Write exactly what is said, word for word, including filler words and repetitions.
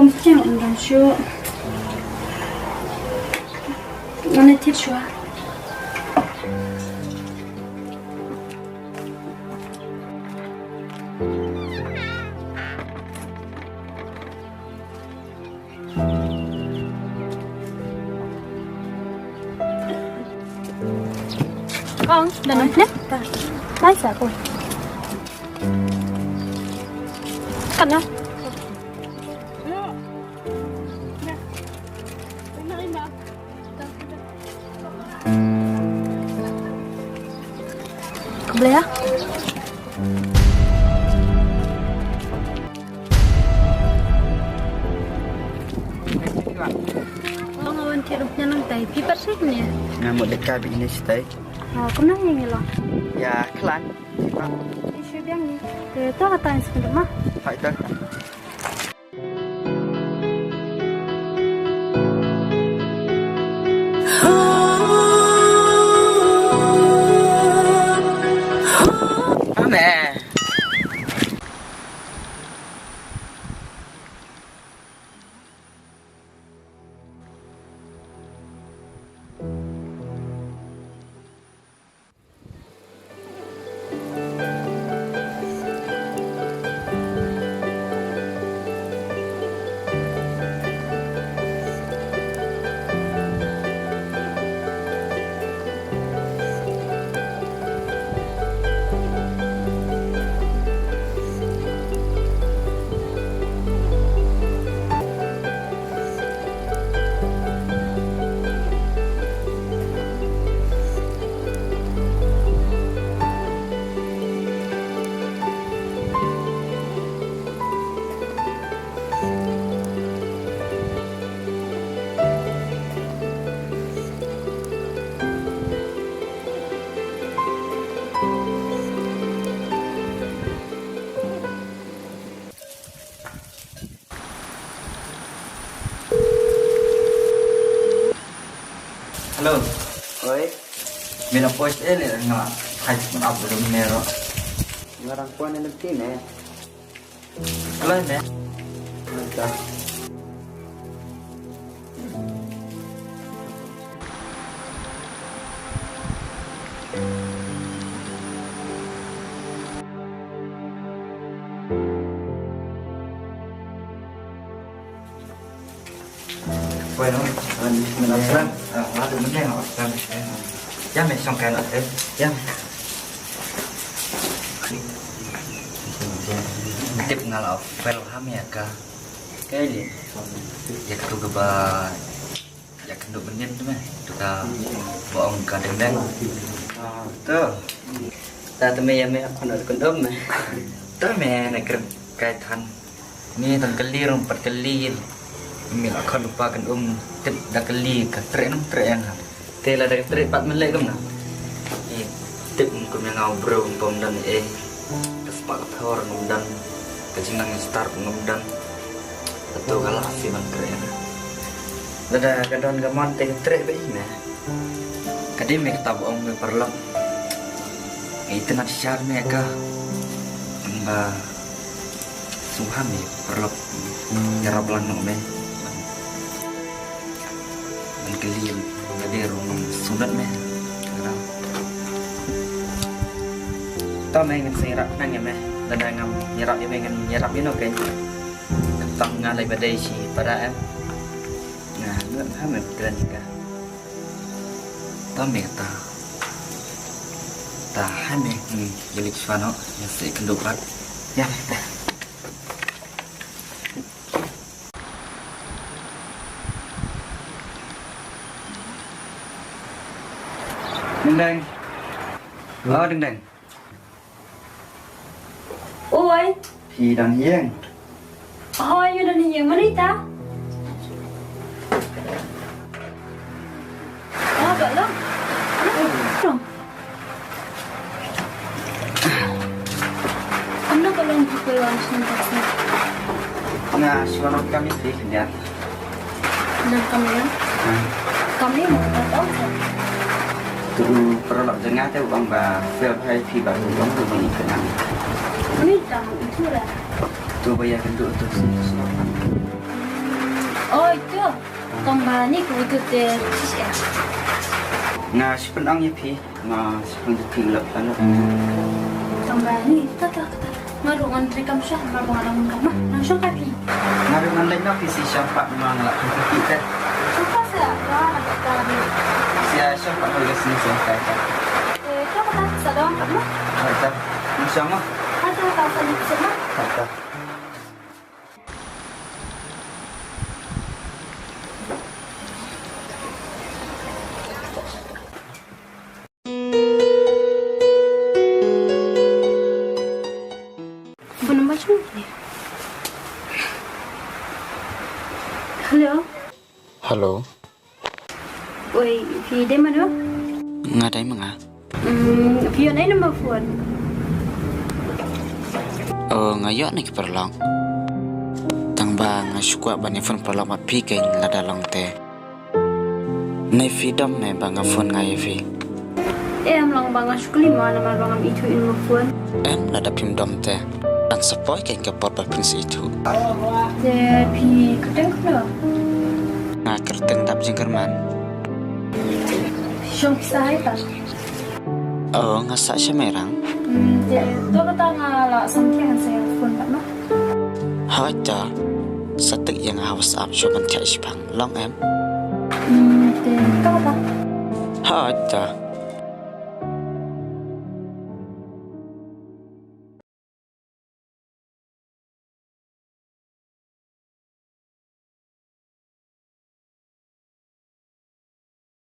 Tang undang shuh. Ngane tit shuwa. Kong, dah nang ne? Nice aku. Kan ya? Khublei ya. Ong awan ti ruh nang tai. Phi pat sik ne? Nga mo deka bi ne sitai. Oh, kumno ngi ngi lo? Ya, klan. Phi pat. Ni shu biang ni. Te to ka tai sik ma. Hai to. Amen. Hello. Oi. Mira post ele nga hai mun abu dum nero. Ngarang kuan ele tine. Hello ne. Anta. Bueno, bueno, bueno. Ah, vale, no tengo, vale. Ya me son que no sé, ya. Tip nga la fel ha mi aka. Kali. Ya ka tu ka ba, ya ka tu ba nim tu me. Tu ka ba ong ka deng deng. Tu. Ta tu me ya me ap kena dukun dom me. Tu me na kren kai than. Ni tang kali rong pat kali. Mi la khon pa kan um tip da kali ka treh nang treh yang ha. Te la da ka treh pat men leh kumno. Ni tip kum yang au bro kum pom dan eh. Ka spak thor ngam dan. Ka jingnang star ngam dan. Atu ka la si ban treh yang. Lada ka don ka mon te ka treh ba i me. Ka dei me ka tab ong me paralok. Ngi tnat shar me ka. Ba Sngewbha me paralok. Ïarap lang noh me. Ban kylli ka dei ruh ngam sngewdon me. Tang me ngan sa ïarap nang ïa me. Lada ngam ïarap ïa me ngan ïarap ïa no kein. Tang nga lei ba dei shi para em. Nga ngan ha me kren ka. Tang me ta. Ta ha me. Ïa leit shuwa noh, ïa seh kynduh pat. Ïa. Ding ding. Oh, ding ding. Oi. Phi dang ïeng. Hooid, nga don ïing mynta. Oh, ba long. Long. Kumno ka long phi ka long shen ka shen. Nga shu wan kam ïa phi khyndiat. Don kam ïa. Hmm. Kam ïa mo ka tong. Tu paralok jong nga te u ong ba fail bha ïa phi ba u ong tu ba ngi kynang. Mynta itu lah. Tu ba ïa kynduh tu shu shu. Oi, to. Tang ba ni ko tu te. Nga shu pynang ïa phi. Nga shu pynang ïa phi lap lap. Tang ba ni ta ta ta. Nga ruh ngan trei kam sha, nga ruh ngan nang kam ma. Nang shong ka phi. Nga ruh ngan dang na phi si sha pat ma nga lap phi te. Sha pat sa, ya, ta ta ni. Si sha pat ma ga sini sha pat. Eh, ta ta sa dang kam ma. Ta ta. Nang shong ma. Ta ta ta sa ni sa ma. Ta ta. Phone number chu ni. Hello. Hello. Oi, phi dei mano? Nga dei ma nga. Hmm, phi ïoh na i number phone? Oh, nga ïoh na ki paralok. Tang ba nga shu kwah ban ïa phone paralok bad phi kein lada long te. Nai phi dom ne ba nga phone nga ïa phi? Em, long ba nga shu kylli ma namar ba ngam ithuh ïa u phone. Em, lada phim dom te, ngan sa poi kein ka por ba phin sa ithuh. Te phi kyrteng kumno? Nga kyrteng Dap Jingkyrman. Shong phi sah ha ita? Oh, nga sah sha Mairang. Hmm, te to kata nga la samthiang ngan sa ïa phone pat ma. Hooid to. Sa tik ïa nga ha WhatsApp shuwa ban thiah shiphang. Long em? Hmm, te to kata. Hooid to.